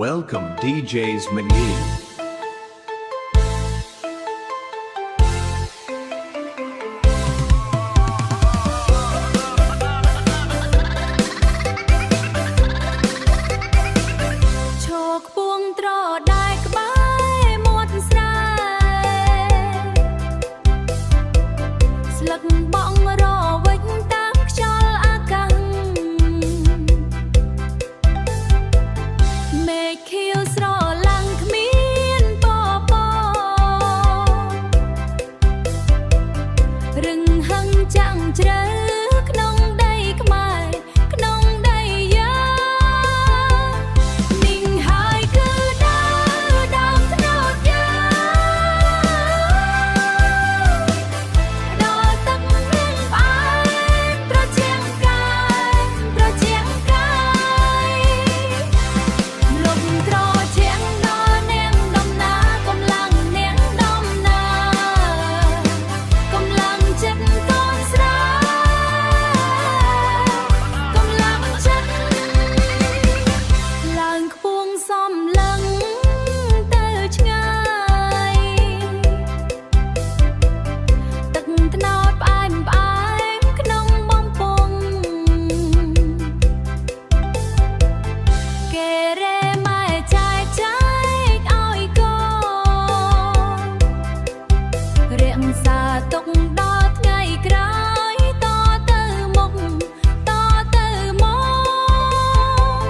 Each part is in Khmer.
Welcome DJs Mani. ឈរខ្ពងត្រដែលក្បែរមាត់ស្រែស្លឹកបងរវិចតាមខ្យល់អាកាសមេឃខៀវស្រឡាំងគ្មានពពរឹងហឹងចាំងជ្រៅក្នុងដីខ្មែរក្នុងដីយើងនេះហើយគឺដើមដើមត្នោតយើងដល់ទឹកមានផ្អែមត្រជាងកាយត្រជាងកាយ លំត្រជាងដល់នាងដំណាកម្លាំងនាងដំណាកម្លាំងចិត្តកូនស្រាកម្លាំងចិត្តឡើងខ្ពងសំឡឹងទៅឆ្ងាយទឹកត្នោតផ្អែមផ្អែមក្នុងបំពង់ គេរែម៉ែចែកចែកឲ្យកូនរក្សាទុកដល់ថ្ងៃក្រោយតទៅមុខតទៅមក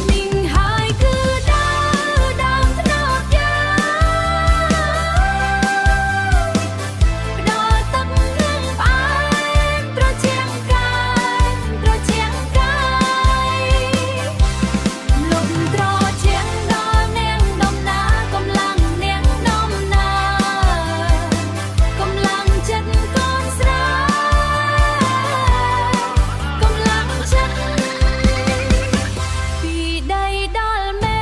នេះហើយគឺដើមដើមត្នោតយើងផ្ដល់ទឹកនឹងផ្អែមត្រជាងកាយត្រជាងកាយ លំត្រជាងដល់នាងដំណាកម្លាំងនាងដំណាកម្លាំងចិត្តកូនស្រាកម្លាំងចិត្តពីដីដល់មេ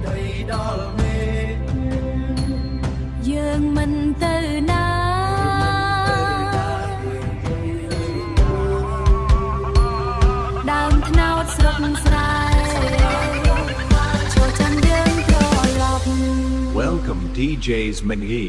ដីដល់មេ យើងមិនទៅណាដើមត្នោតស្រុកស្រែចូលចាំយើងត្រឡប់ Welcome DJs Mani.